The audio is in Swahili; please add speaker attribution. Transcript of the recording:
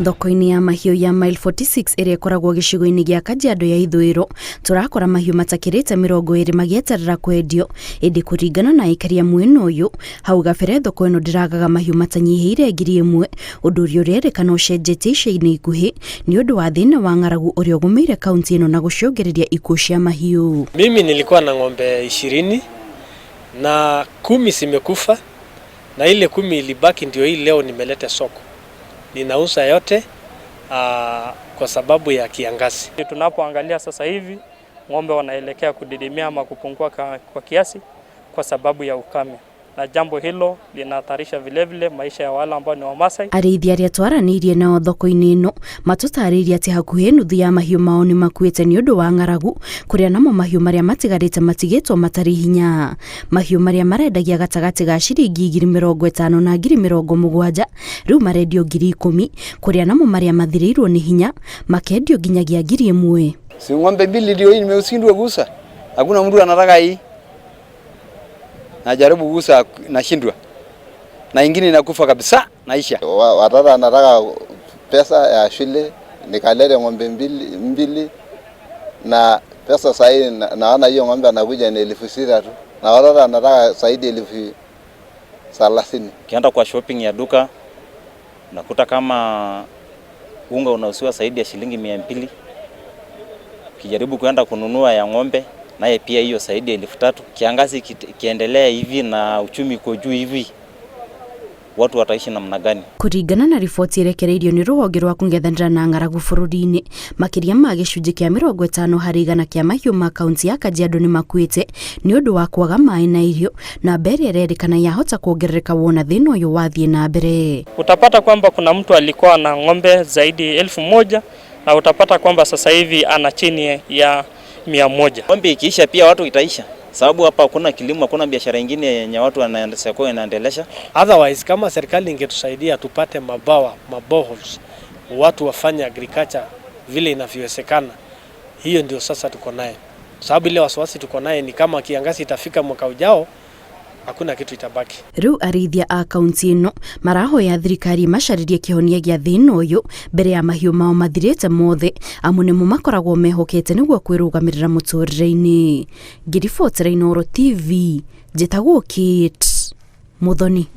Speaker 1: Thoko-inĩ ya mahiũ ya Mile 46 ĩrĩa ĩkoragwo gĩcigo-inĩ gĩa Kajiado ya ithũĩro, tũrakora mahiũ matakĩrĩte 20 magĩeterera kwendio. Ĩndĩ kũringana na aikari a mwena ũyũ, hau gabere thoko ĩno ndĩragaga mahiũ matanyihĩire 1000, ũndũ ũrĩa ũrerĩkana ũcenjetie ica-inĩ ikuhĩ nĩ ũndũ wa thĩna wa ng'aragu ũrĩa ũgũmĩire kaunti ĩno na gũcũngĩrĩria ikuũ cia mahiũ.
Speaker 2: Mimi nilikuwa na ng'ombe 20 na 10 zimekufa na ile 10 ilibaki ndio hii leo nimeleta soko. Ninauza yote kwa sababu ya kiangazi.
Speaker 3: Tunapoangalia sasa hivi ng'ombe wanaelekea kudidimia ama kupungua kwa kiasi kwa sababu ya ukame, na jambo hilo linahatarisha vile vile maisha ya wale ambao ni Wamasai.
Speaker 1: Arĩithi arĩa twaranĩirie nao thoko-inĩ ĩno matũtarĩirie atĩ hakuhĩ nuthu ya mahiũ mao nĩ makuĩte nĩ ũndũ wa ng'aragu, kũrĩa namo mahiũ marĩa matigarĩte matigĩtwo matarĩ hinya. Mahiũ marĩa marendagia gatagatĩ ga ciringi 50,000 na 70,000 rĩu marendio 10,000, kũrĩa namo marĩa mathirĩirwo nĩ hinya makendio nginyagia 1000.
Speaker 4: Si ng'ombe mbili ndio hii nimeshindwa kuuza. Hakuna mtu anataka hii. Najaribu kuuza, nashindwa. Na ingine inakufa kabisa, naisha.
Speaker 5: Watoto anataka pesa ya shule, nikalete ng'ombe mbili, mbili na pesa sahi naona hiyo ng'ombe anakuja ni 6,000 tu. Na watoto anataka zaidi 30,000.
Speaker 6: Ukienda kwa shopping ya duka unakuta kama unga unauziwa zaidi ya shilingi 200. Ukijaribu kuenda kununua ya ng'ombe naye pia hiyo zaidi ya 3,000. Kiangazi kiendelea hivi na uchumi uko juu hivi, watu wataishi namna gani?
Speaker 1: Kũringana na riboti ĩrekereirio nĩ rũhonge rwa kũng'ethanĩra na ng'aragu bũrũri-inĩ, makĩria ma gĩcunjĩ kĩa 50% kĩa mahiũ ma kaunti ya Kajiado nĩ makuĩte nĩ ũndũ wa kwaga maĩ na irio, na mbere ĩrerĩkana yahota kuongerereka wona thĩna ũyũ wathiĩ na mbere.
Speaker 3: Utapata kwamba kuna mtu alikuwa na ng'ombe zaidi 1000 na utapata kwamba sasa hivi ana chini ya 100.
Speaker 6: Ng'ombe ikiisha pia watu itaisha, sababu hapa hakuna kilimo, hakuna biashara ingine yenye watu wanaendelea inaendelesha.
Speaker 2: Otherwise kama serikali ingetusaidia tupate mabawa, maboreholes, watu wafanye agriculture vile inavyowezekana, hiyo ndio sasa tuko naye. Sababu ile wasiwasi tuko naye ni kama kiangazi itafika mwaka ujao, hakuna kitu itabaki.
Speaker 1: Rĩu arĩithia a kaunti ĩno marahoya thirikari macarĩrie kĩhonia gĩa thĩna ũyũ mbere ya mahiũ mao mathirĩte mothe, amu nĩmo makoragwo mehokete nĩguo kwĩrũgamĩrĩra mũtũrĩre-inĩ. Ngĩribotera Inooro TV, njĩtagwo Kate Muthoni.